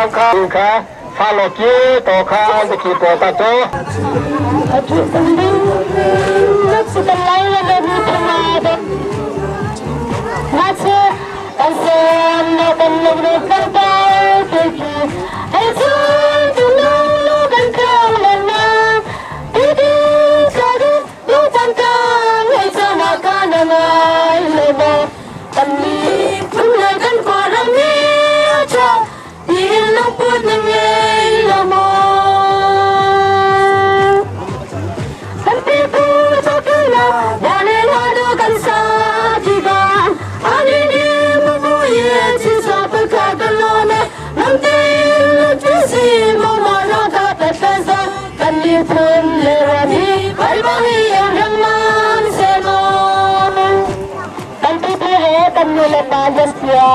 kha kha fa lo ki to kha an ki po ta to. Kan nu le pa kan sia.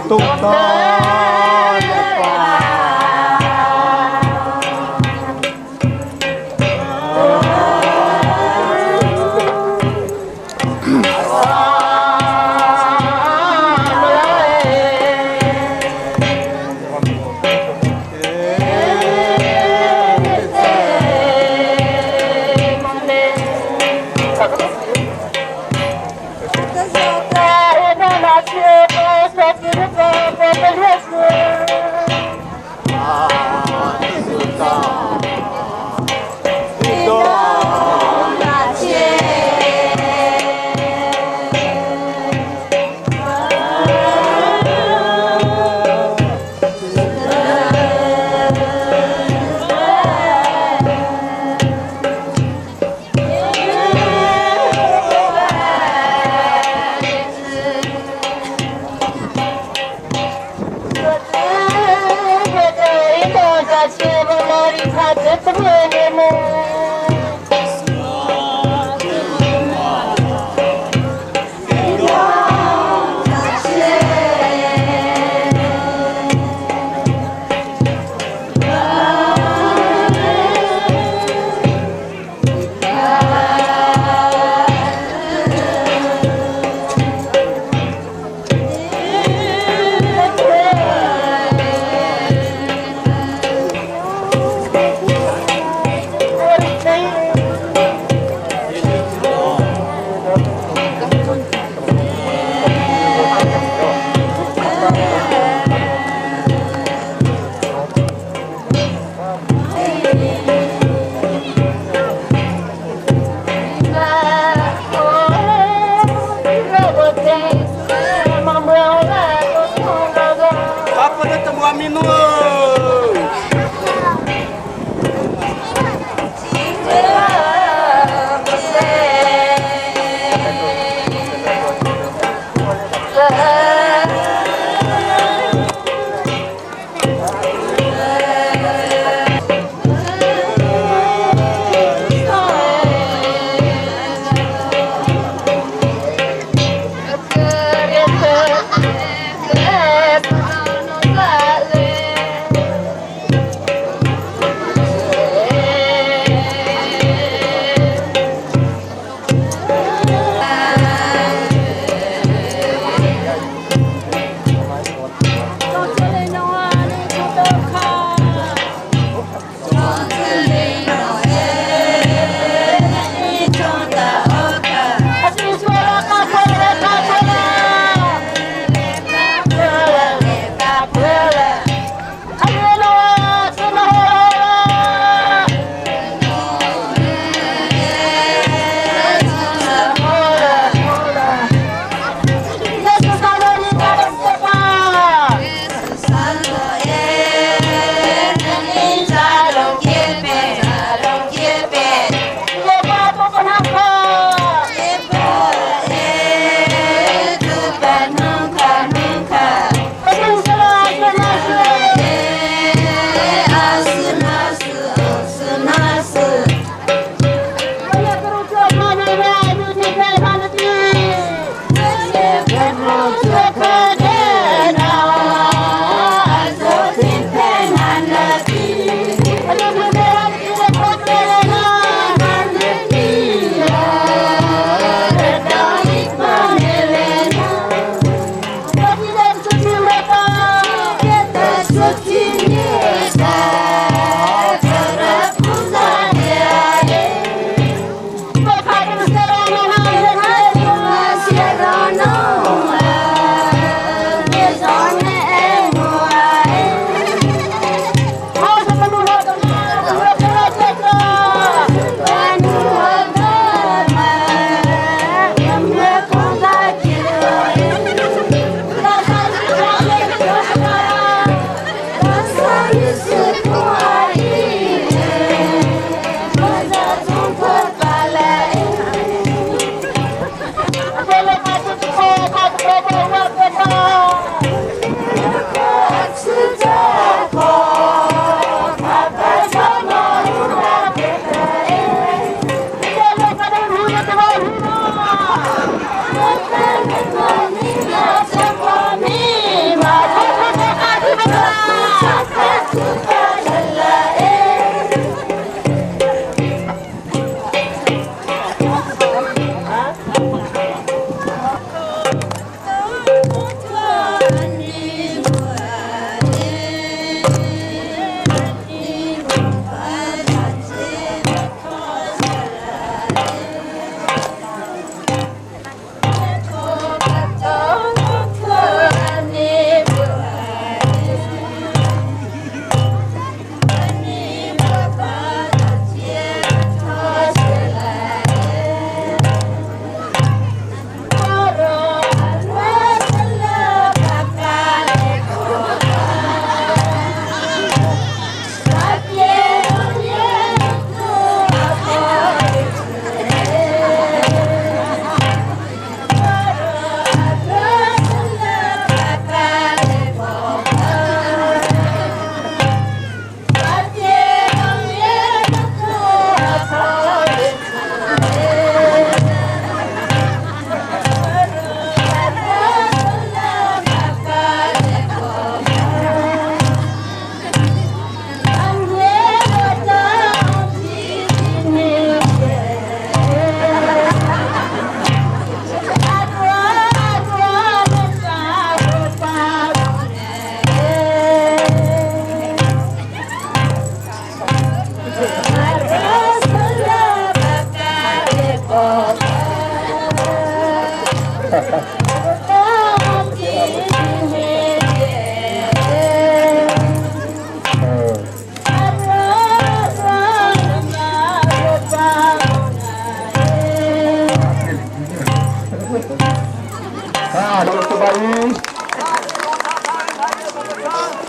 Tuk tawn a pa.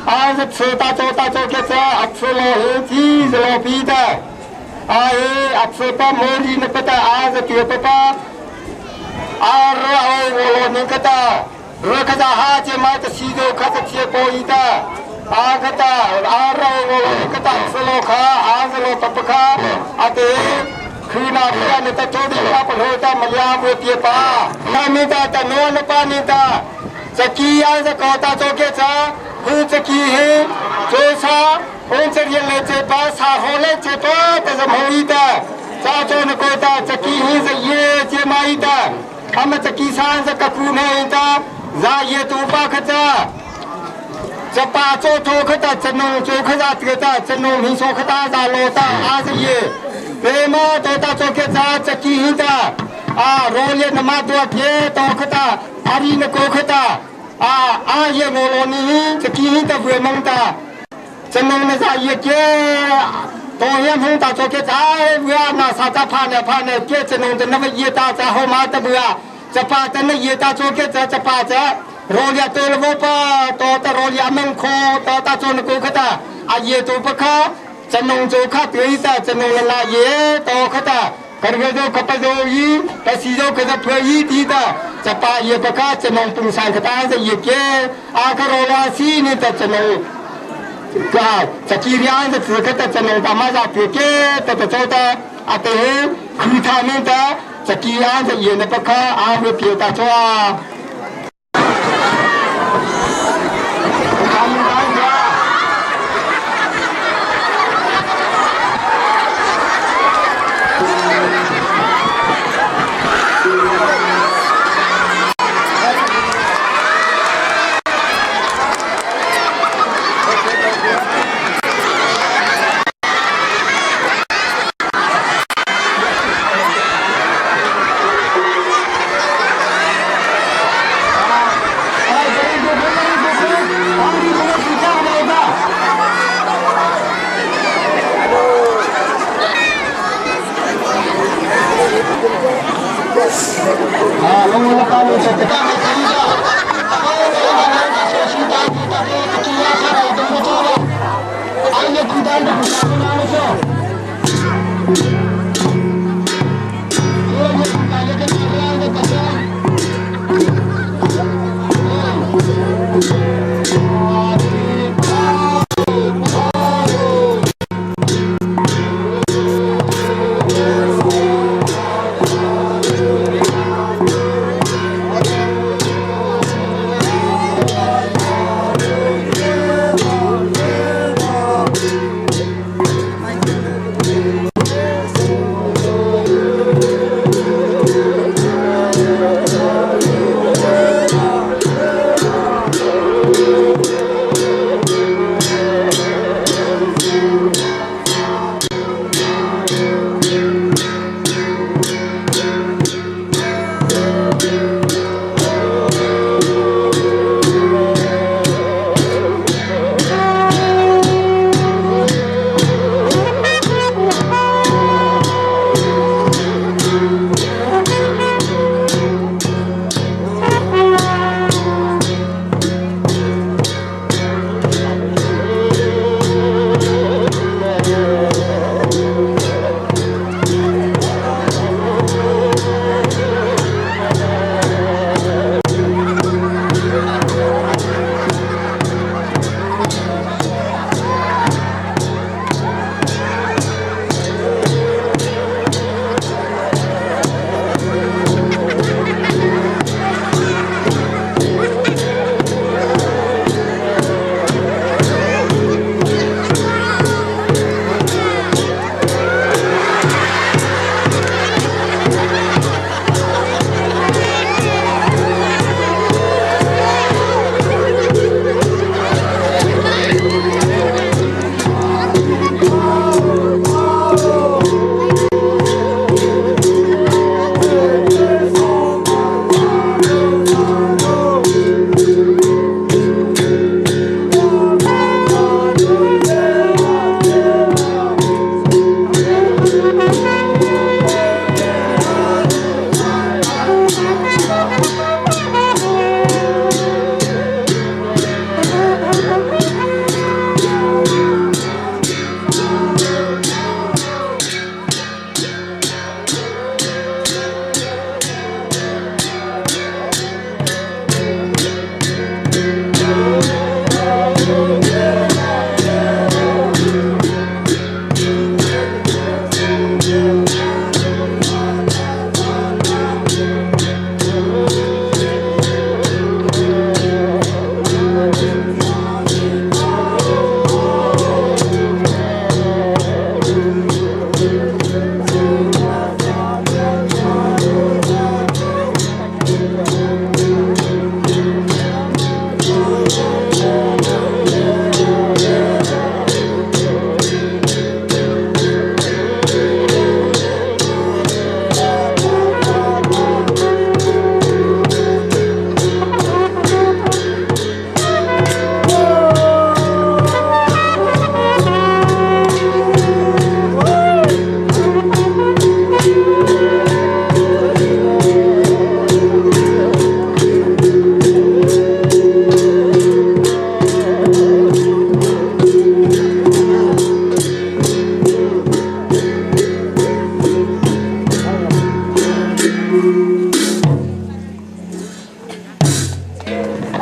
啊，是吃大做大做个这，啊吃老黑鸡是老皮的，啊哎，啊吃把毛里那个的，啊是绝不把，啊热哦我老那个的，热可在哈这买的西肉可是贴包一的，啊个的，啊热我老那个的吃老卡，啊是老不不卡，啊对。คือนาเพียนตะโจดิปะปะโลตะมะยาบุเตียปานามิตาตะโนนปานิตา စကီယာစကောတာချိုကေချာဟူစကီဟေဂျိုစာအုံချရီလေချေပါစာဟောလေချေပါတစမောဤတာစာချိုနကောတာစကီဟေစယေချေမာဤတာအမစကီဆန်စကကူနေတာဇာယေတူပါခချာစပါချိုထိုခတာချနုံချိုခတာတေတာချနုံမင်းဆိုခတာဇာလောတာအာစယေပေမောတောတာချိုကေချာစကီဟိတာအာရောလေနမတောပြေတောခတာအာရီနကောခတာ 啊啊耶我罗尼，这今天的为蒙的，这弄那啥一个，当然蒙大做个在为那啥子怕呢怕呢，给这弄的那么一大在后妈的不啊，这把的那一大做个这这把这，罗里对了我吧，到的罗里门口到大做那个个的，啊耶都不靠，这弄做卡对的，这弄了那耶到个的。करगे जो कप जो ई तसी जो कज फई दी दा चपा ये बका चनों पुंग sang kata se ye ke akar ola si ni ta chano ka chakirian se kata chano ta ma ja ke ke ta ta chota ate khu tha ni ta chakiran se ye ne baka a we pye ta chwa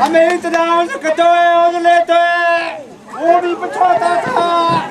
Ame ta da ka to e le to e o mi pa cho ta ta.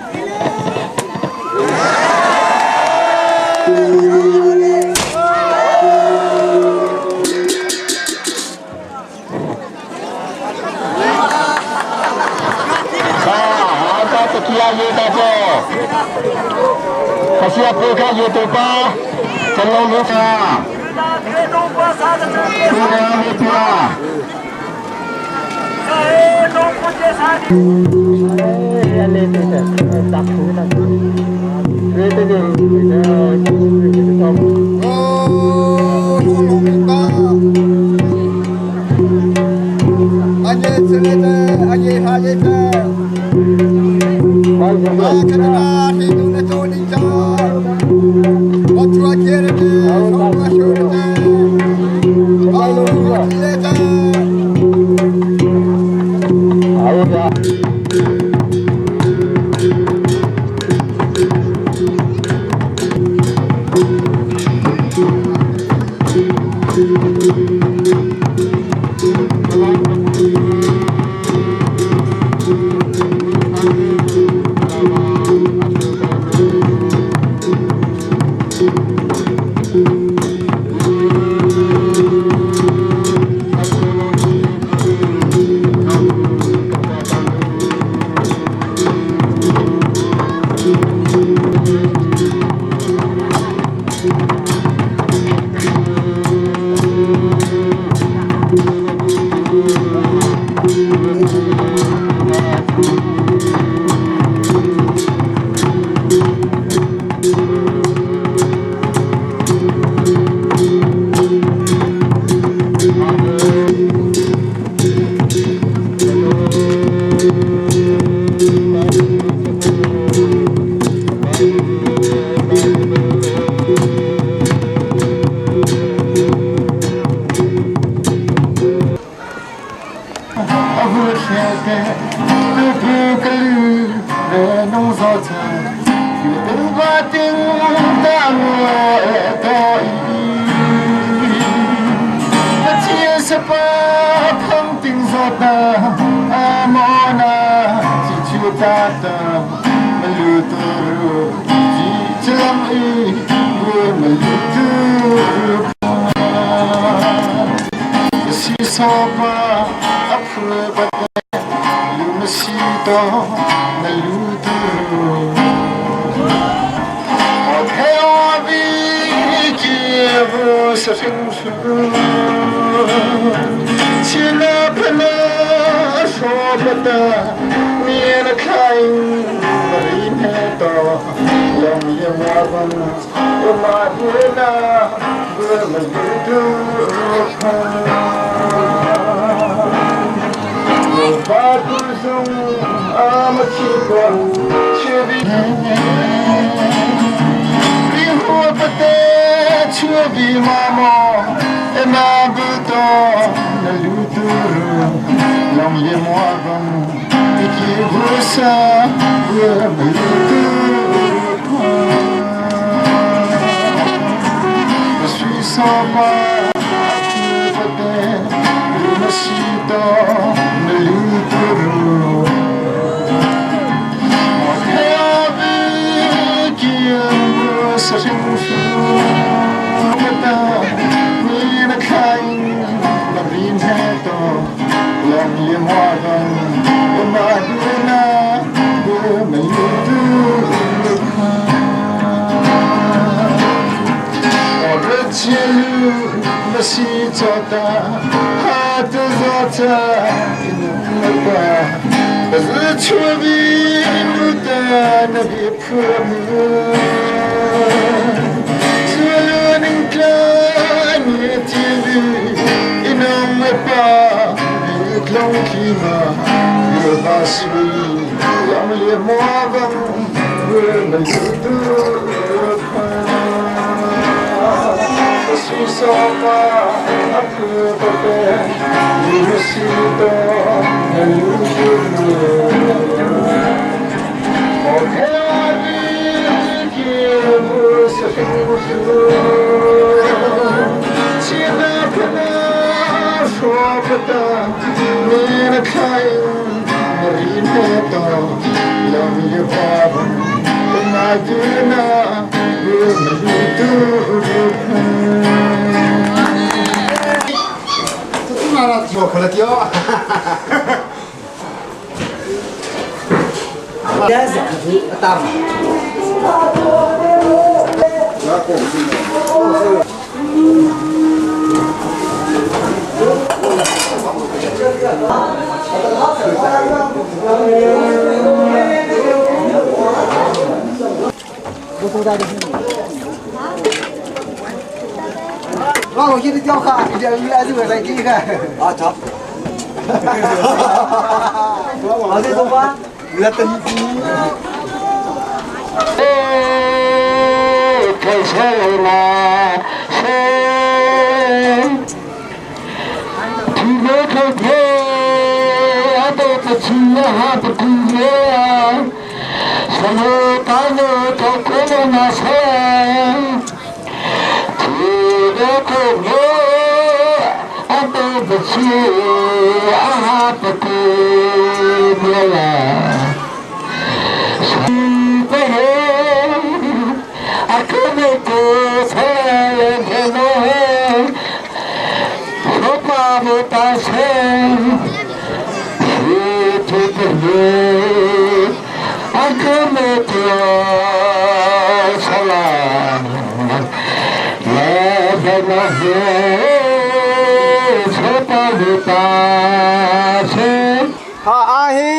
Ha a hi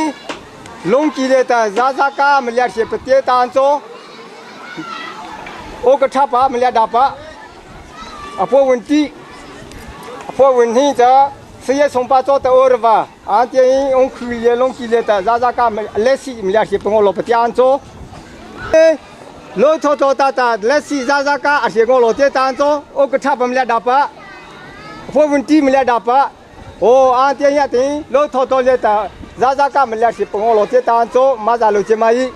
lungki le ta zaza ka maliat she pate tan cho o ka tha pa maliat da pa apo win ti apo win hi cha siye song pa cho ta or va a te hi ong khu le lungki le ta zaza ka le si maliat she pangol lo pate an cho lo tho tho ta ta le si zaza ka a she ngo lo te tan cho o ka tha pa maliat da pa apo win ti maliat da pa 哦，啊，电影电，老头头来的，啥啥干么来是帮我老铁当做，马上老姐马伊。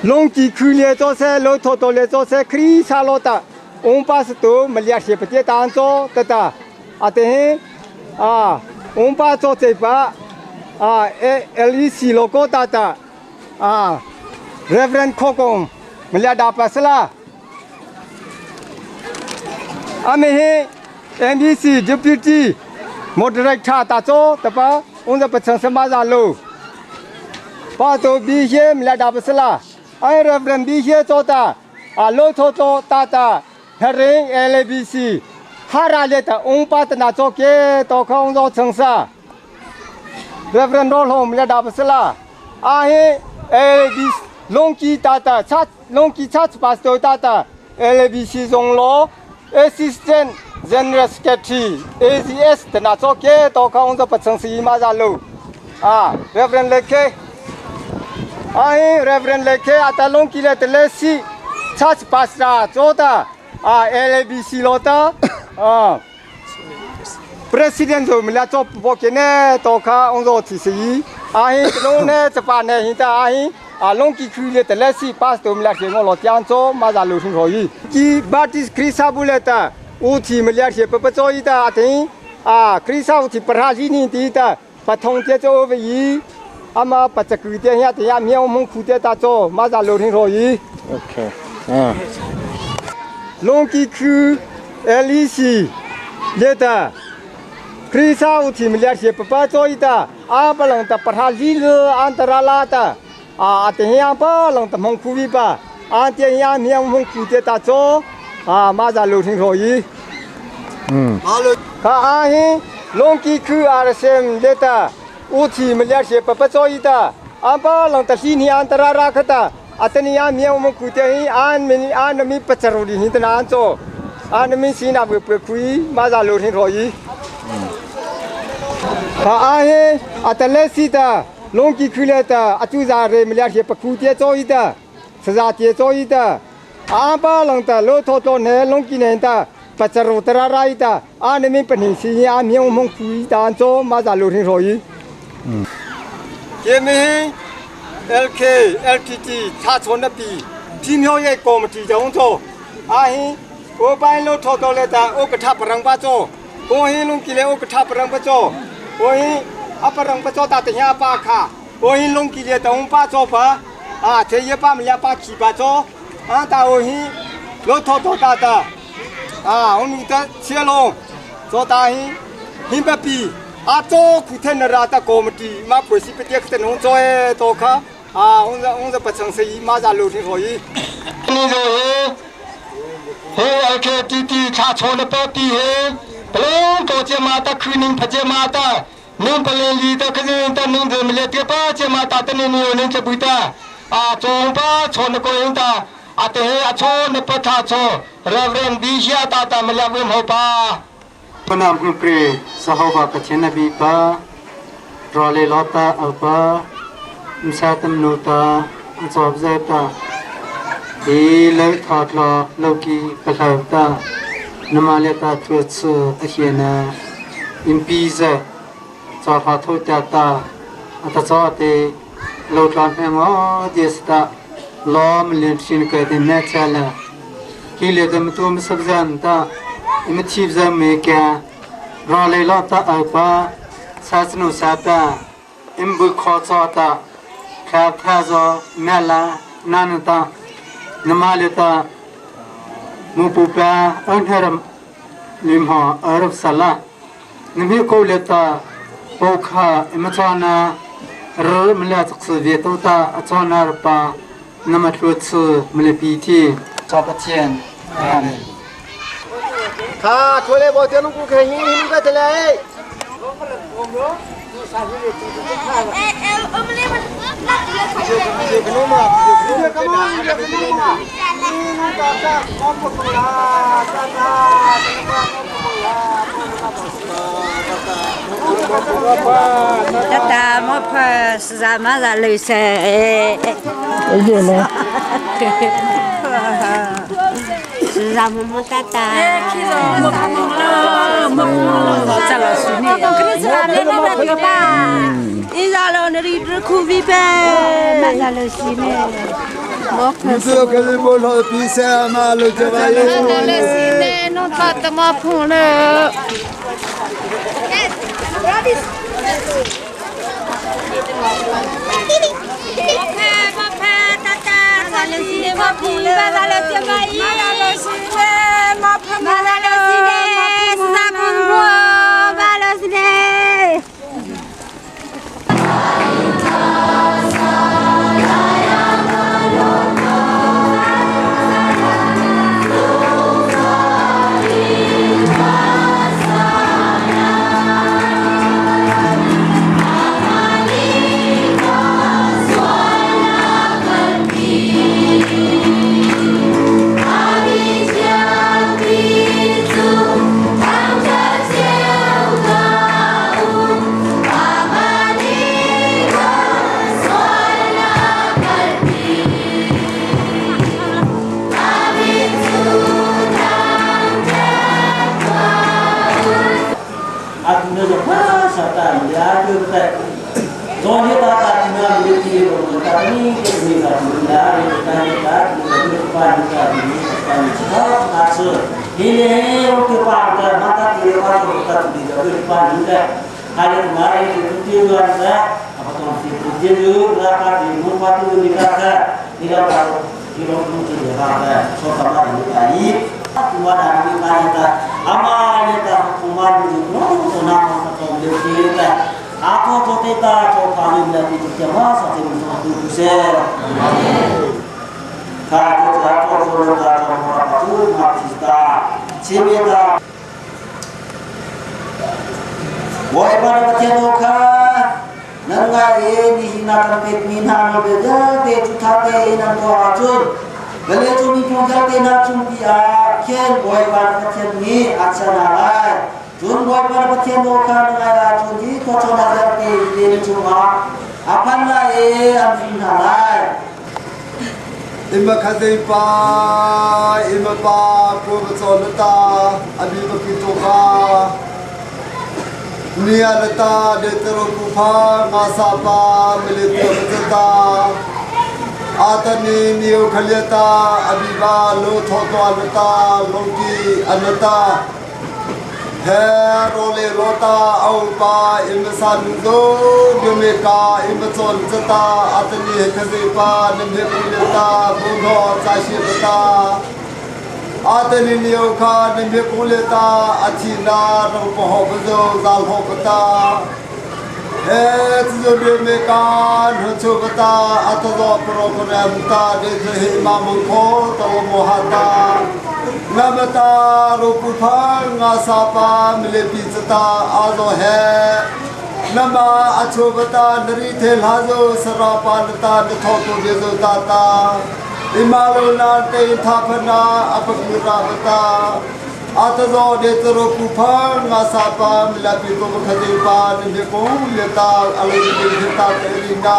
龙基区来做噻，老头头来做噻，可以啥老的，我巴是都没来是不接当做的的，啊对，啊，我巴做这把，啊，L E C 老高大的，啊，Reverend 科工，没来打巴是啦。阿妹嘿。NDC Deputy Moderator တာချောတပါဥဇပချန်စမဇာလိုပါတိုဘီဟေမလာဒါပစလာအိုင် Reverend ဘီဟေချောတာအလိုချောချောတာတာဟရင် LBC ဟာရာလေတာအုံပါတနာချောကေတော့ခေါင်းသောချန်စာ Reverend ရောလုံးမလာဒါပစလာအာဟေ LBC လုံကီတာတာချတ်လုံကီချတ်ပါစတိုတာတာ LBC ဇုံလော Assistant General Secretary AGS တနာချောကေတော့ခေါင်းသောပချန်စီမာဇာလိုအာ Reverend လက်ခေအာဟေ Reverend လက်ခေအတလုံးကီလက်တလက်စီ Church Pastor ချောတာအာ LBC လောတာအာ President ဆိုမလာတော့ပေါ်ကနေတော့ခါအောင်တော့စီစီအာဟင်လုံးနဲ့စပါနေဟင်တာအာဟင်အလုံးကီခူလေတလက်စီပတ်တော်မလာခေငေါလောတန်ချောမဇာလူရှင်ခေါ်ဤကီဘတ်တစ်ခရစ်စာဘူလက်တာဦးချီမလျက်ရှေပပချောဤတာအတင်အာခရစ်စာဦးချီပရာဂျီနီတီတာပထုံတေချောဝီအမပချကူတဲ့ဟတဲ့မြောင်မုန်ခုတဲ့တာချောမဇာလူရှင်ခေါ်ဤ Okay. Ah. လုံကီခူ LEC လက်တာ ခရီစာဥတီမလျက်ရှေပပချောဤတာအာပလံတပရာလီလအန်တရာလာတာအာအတင်ယပလံတမုန်ခုဝီပါအာတင်ယမြောင်မုန်ခုတဲ့တာချောအာမဇာလူရှင်ခေါ်ဤ Mm. ခါအာဟင်လုံကီခူ RSM လက်တာဥတီမလျက်ရှေပပချောဤတာအပလံတရှိနီအန်တရာရာခတာအတနီယမြောင်မုန်ခုတဲ့ဟင်အာမီအာနမီပချရူဒီဟင်တနာချောအာနမီစီနာဝေပခွီမဇာလူရှင်ခေါ်ဤ ခါအာဟေအတလက်စီတာလုံကီခူလက်တာအကျူဇာရေမလျက်ရှေပကူတေချောဤတာစဇာတေချောဤတာအာပါလန်တာလောထောထောနေလုံကီနေတာပချရူတရာရိုင်တာအာနမီပနိစီအာမြေုံမုန်ခွီတန်ချောမဇာလူရင်ရောဤကေမီ LK LTT ချာချောနပီဒီမြောရဲ့ကော်မတီတုံးချောအာဟင်ကိုပိုင်းလို့ထောတော်လက်တာဥကထပရံပါချောကိုဟင်းလုံကီလေဥကထပရံပါချော我因阿不让不做大等下把卡，我因弄几个等把做吧，啊，这一把么也把七八做，啊，大我因老头头大的，啊，我们的切龙做大因，因不比啊做苦天的拉的ကော်မတီမဖွဲ့စည်းပတဲ့ကတနုံ做诶တော့ခအာဝန်ဝန်ပချံစီမဇာလူထင်ခေါ်ဤ နေဆိုဟေဟေအကေတီတီချာချုံနပတီဟေပလုံးတော့ချမတာခူနင်းဖချမတာနင်းပလင်လီတခင်းတနင်းဇမလေတေပါချမတာတနေနေနင်းချပူတာအာချုံပါချုံနကိုင်းတာအတေအချုံနပထာချုံရဗရန်ဒီရှာတာတမလဝင်းဟောပါ ပနမ်ပရေဆဟောဘကချင်နဘီပါရောလေလောတာအပမစာတမနူတာအစောဘဇေတာဒီလေထာတလာလောကီပလောတာနမလေတာထွချအဟေနာအင်ပီဇာဇာဖာထောတာတာအတဇောတေလောတလာမေမောဒီစတာလောမလင်ရှင်ကေတဲ့နေချလာကိလေတမတုမစပ်ဇန်တာအမချိဇမေကေ รอเลยลอตาเอาปะซาสนุสาตาอิมบุคอซอตาคาทาซอเมลานันตานมาเลตามูปูปาอันเฮรมลิมหออารบสลานิมิโกเลตาโปคาอิมจานารมลาตกสเวตตาอจานารปานมัทุตมเลปีทีจอบเทียนอาเมน ခါထွေးလေးပေါ်တဲလုံးကူခဲဟင်းဟင်းကတလေ ကနမကမကနမနတာတာကောပကလာတာတာ တတမဖစဇာမဇာလေးဆဲအေးလေစဇာမမတတခိ မမလာဇလာစုနေ ကရစလာနေနေကပါအင်းဇာလောနရီတခုဗီပဲမဇာလို့ရှိနေမောဖ ဒီလိုကလေးဘောလို့ပြီးဆာမလို့ကြပါရဲ့ လေစီနေနော်တမဖုန်လေ မဖတတဇာလို့ရှိနေမဖူလေဇာလို့ပြမအီမဇာလို့ရှိနေမဖမဇာလို့ရှိနေစဇာကွန်ဘောဘာလို့ရှိနေ အတူနေတော့ပါစတာရာတူတဲ့ဇောနေတာတာနာလူတီရောတာနီကေနေတာလာရေတာတာလူပါနီတာနီပါနီတာတာဆဒီလေโอเคပါတာမတာတီရောတာတာဒီတော့ပါနီတာဟာလေမာရီတူတီရောတာအပတော်တီတူတီရောလာပါဒီမူပါတူနီတာတာဒီတော့ဒီတော့တူတီရောတာဆောကမာဒီတာဤကူဝဒါမီကာတာအမာလေတာကူမာလူနောနာမတော်လေတီတာအာကိုတေတာချောပါလူလာတီကျမစတဲ့တူတူစေကာတေတာကိုဆိုတာချောပါတူမာတိတာချေမေတာဝေဘာပတိနောခာနန်ငါယေနိဟိနာကပေမိနာနောဘေဒတေတုထာတေနံတောအချုဘလေချုမိဖုန်ကတေနာချုပိအာခဲဝေဘာပတိနိအချနာလိုက်จุนบอยปานปะเทียนโอคานงายาจุนที่ก็ชนะเตเดนจุมาอภันลาเออัมฟินหาลาย အင်မခသိပါအင်မပါကိုပစောလတာအဘိမကိတောခာနီယလတာဒေတရကုဖာငါစာပါမလတိပတတာအာတနီနီယခလတာအဘိဘာလောထောတောလတာလောကီအနတာ He role rota aupa imasa nuzo byomeka imachon chata atani he pa nimhe puleta bundho chashi bata atani lio kha nimhe puleta athina ro poho bazo zal ho bata he tzu me kan chu bata atzo program ta de he ma mong kho to mo hata namata ro pu phang nga sa pa mle pi chata azo he nama acho bata nari the lhazo sara pa ta tho to je zo ta ta imalo na te tha phana apakura bata atzo de tro pu phang nga sa pa mla pi ko khade pa ne ko le ta alo de ta te ri na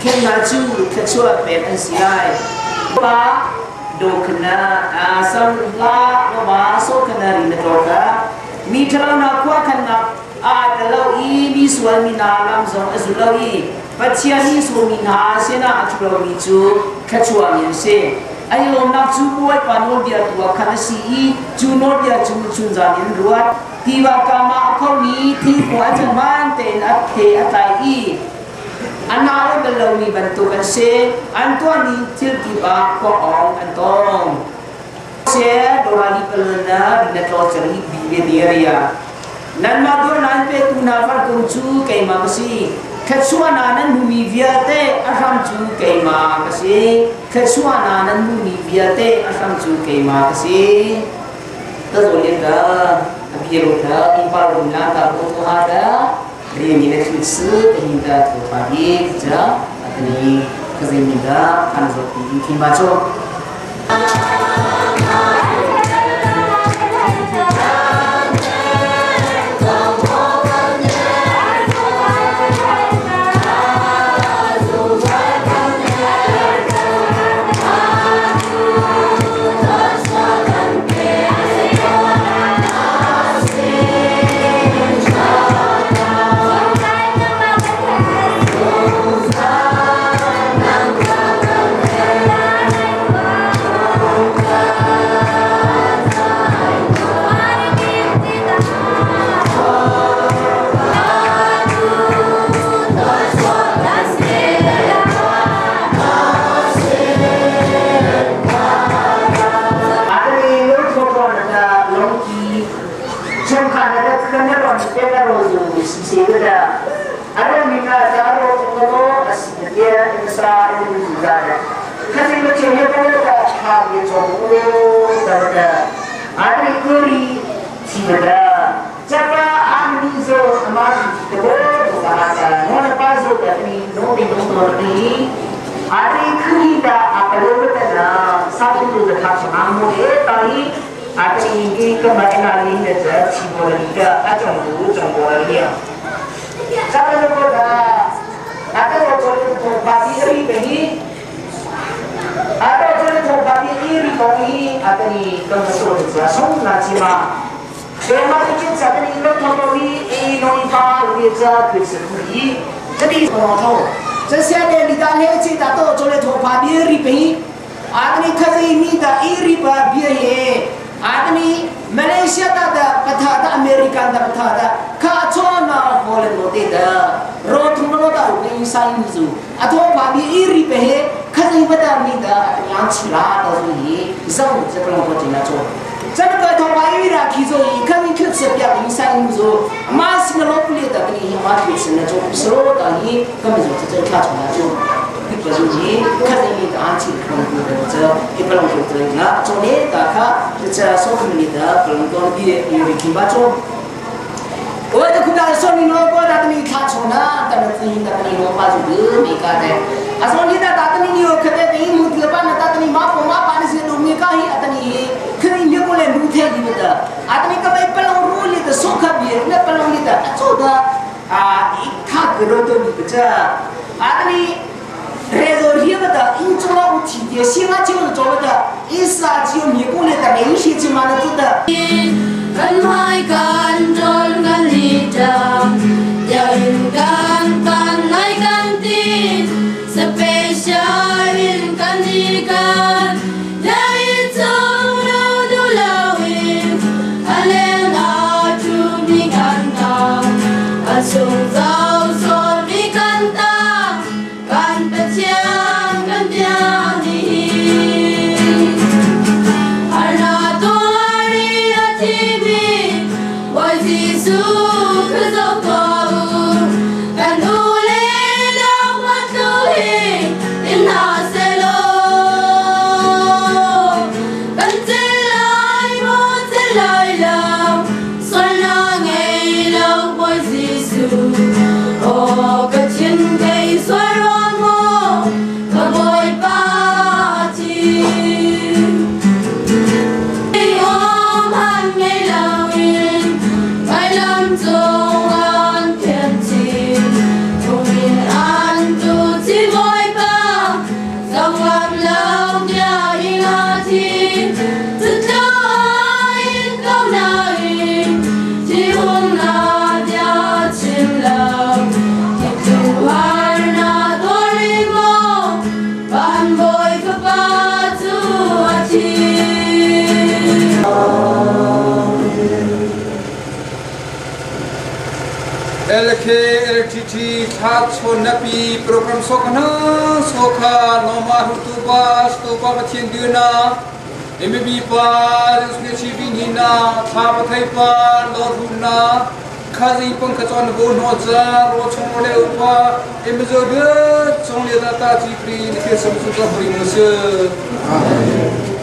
Khen hna cu thluachuah pek an si lai. Pa dokhna a sam la ba so khana ri na to ka mi ṭhalo na khua khannak a tel lo i mi sual mi hna lam zong a zul lo i Pathian nih sualmi hna sinah a ṭhu lomi cu thluachuahmi an si. An i lawmnak cu Bawipa nawlbia tu ah khan a si i cu nawlbia cu chunzan in ruat. Tiva kam ah a khomi thingkung an cun hmaan tein a the a tlai i a nau bal lomi bantuk an si. An tuahmi thil kip ah khua awng an tong. Se dorali palana rina tlo chari bi be Nanmah dawr nan petu hna farkung cu keimah ka si. Thluachuahnak nan hmumi vialte a hram cu keimah ka si. Thluachuahnak nan hmumi vialte a hram cu keimah ka si. Ta zo lian ta a biro ta inpar rum la ta ko to ha ta ri mi na thu su ta hin ta thu pa di cha atani khazin mi da an zo ti thi ma cho. LKLTT thla chawn na pi program sokana sokha noma hutu ba stupa pathian duna MB pa sne chi bin hina tha pathai pa lo thuna khazi pang kha chon bo no cha ro chong le upa MZ de chong le ta ta chi pri ni ke sam su ka pri mo se. Amen.